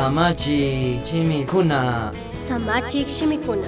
Samachik shimikuna. Samachik shimikuna.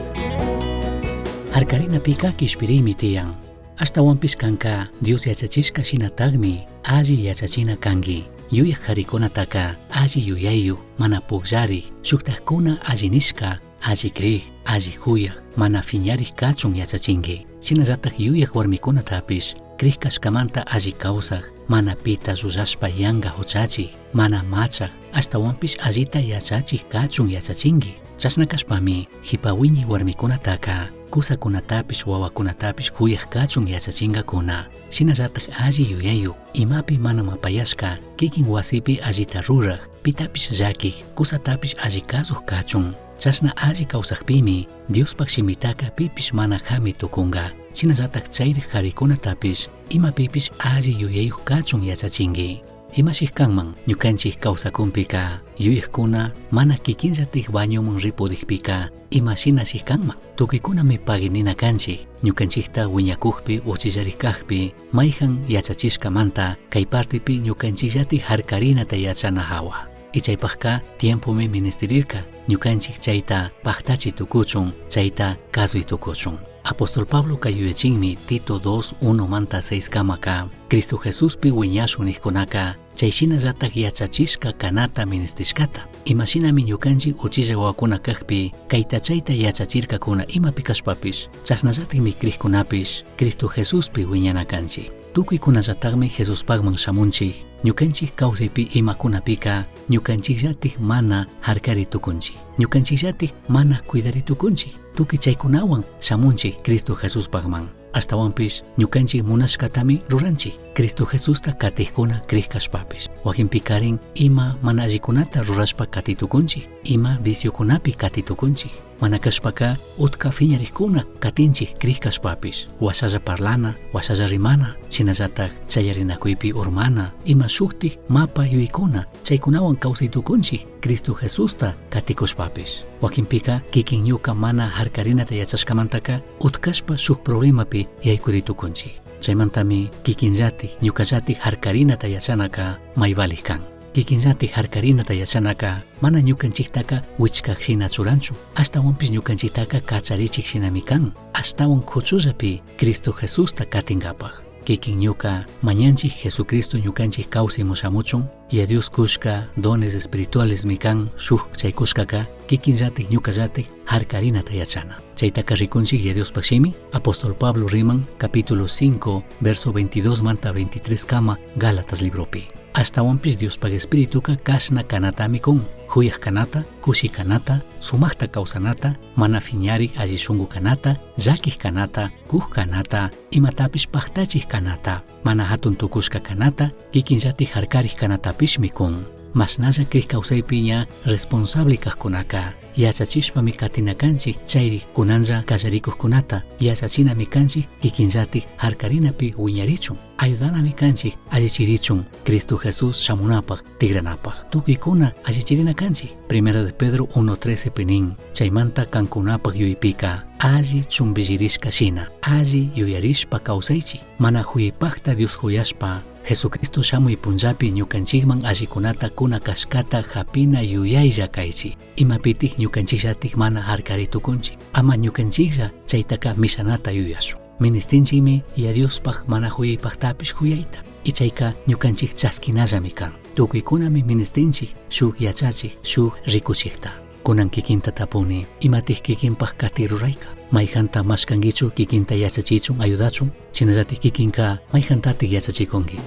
Harkarinapika kishpiriymi tiyan. Ashtawanpish kanka Dios yachachishka shinatakmi alli yachachina kanki. Yuyak karikunataka alli yuyayyuk, mana pukllarik, shuktakkuna alli nishka, alli krik, alli huyak, mana fiñarik kachun yachachinki. Shinallatak yuyak warmikunatapish krik kashkamanta alli kawsak, mana pita llullashpa yanka huchachik, mana machak, ashtawanpish allita yachachik kachun yachachinki. Chashna kashpami jipa wiñay warmikunataka kusakunatapish wawakunatapish huyak kachun yachachinkakuna. Shinallatak alli yuyayuk, imapi mana mapayashka, kikin wasipi allita rurak, pitapish llakik, kusatapish alli kazuk kachun. Chashna alli kawsakpimi Diospak shimitaka pipish mana jami tukunka. Shinallatak chayrik karikunatapish imapipish alli yuyayuk kachun yachachinki. Imashik kanman ñukanchik kawsakunpika yuyakkuna mana kikinllatik bañoman ripudikpika imashinashik kanman. Tukuykunami paginina kanchik ñukanchikta wiñakukpi uchillarik kakpi mayjan yachachishkamanta kay partipi ñukanchikllatik harkarinata yachana hawa. Ichaypakka tiempomi ministirirka ñukanchik chayta paktachi tukuchun chayta kasuy tukuchun. Apóstol Pablo yuyachinmi Tito 2 1 manta 6 kamaka Cristo Jesuspi wiñashun nijkunaka chay shinallatak yachachishka kanata ministishkata. Imashinami ñukanchik uchilla wawakuna kakpi kayta chayta yachachirkakuna imapi kashpapish chashnallatikmi krikkunapish Cristo Jesuspi wiñana kanchik. Tukuykunallatakmi Jesuspakman shamunchik ñukanchik kawsaypi imakunapika ñukanchikllatik mana harkari tukunchik ñukanchikllatik mana cuidari tukunchik tukuy chaykunawan shamunchik Cristo Jesuspakman. Ashtawanpish ñukanchik munashkatami ruranchik Cristo Jesusta katikkuna krik kashpapish. Wakinpikarin ima mana allikunata rurashpa katitukunchik, ima viciokunapi katitukunchik. Mana kashpaka utka fiñarikkuna katinchik krik kashpapish. Washalla parlana, washalla rimana, shinallatak chayarinakuypi urmana, ima shuktik mapa yuykuna, chaykunawan kawsaytukunchik Cristo Jesusta katikushpapish. Wakinpika kikin ñuka mana harkarinata yachashkamantaka utkashpa shuk problemapi yaykuritukunchik. Chaymantami kikinllatik ñukallatik harkarinata yachanaka may valik kan. Kikinllatik harkarinata yachanaka mana ñukanchiktaka wichkak shina churanchu, ashtawanpish ñukanchiktaka kacharichik shinami kan, ashtawan kuchullapi Cristo Jesusta katinkapak. Kikin ñuka mañanchik Jesucristo ñukanchik kawsayman shamuchun, y a Dios kushka dones espirituales mi kan shuk chay kushkaka kikinllatik ñukallatik harkarinata yachana. Chaytaka rikunchik y a Diospaj shimi, Apóstol Pablo riman capítulo 5 verso 22 manta 23 kama Gálatas libropi. Ashtawanpish Diospaj espirituka kashna kanatami kun, huyak kanata, kushi kanata, sumakta kawsanata, mana fiñarik alli shunku kanata, llakik kanata, kuk kanata, imatapish paktachik kanata, mana hatun tukushka kanata, kikinllatik harkarik kanatapishmi kun. Mashnalla krik kawsaypi ña responsable kajkunaka, yachachishpami katina kanchik chayri kunanlla kallarikukkunata, yachachinami kanchik kikinllatik harkarinapi wiñarichun, ayudanami kanchik allichirichun Cristo Jesús shamunapak tigranapak. Tukuykuna allichirina kanchik. Primero de Pedro 1.13 pinin, chaymanta kankunapak yuypika, alli chumbillirishka shina, alli yuyarishpa kawsaychik, mana huypakta Dios huyashpa, Jesucristo shamuy punllapi ñukanchikman allikunata kuna kashkata hapina yuyaylla kaychik. Imapitik ñukanchikllatik mana harkari tukunchik, ama ñukanchiklla chaytaka mishanata yuyashun. Ministinchikmi y a Diospaj mana huyaypaktapish huyayta. Ichayka ñukanchik chaskinallami kan. Tukuykunami ministinchik shuk yachachik, shuk rikuchikta. Kunan kikinta tapuni, imatik kikinpak kati rurayka. Mayjanta mashkankichu kikinta yachachichun ayudachun, shinallatik kikinka mayjantatik yachachikunki.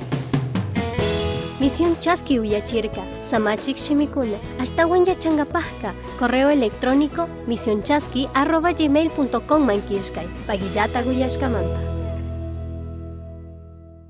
Misión Chaski uyachirka, Samachik shimikuna, ashtawan yachankapajka, correo electrónico misionchaski@gmail.com mankishkay, pagillata uyashkamanta.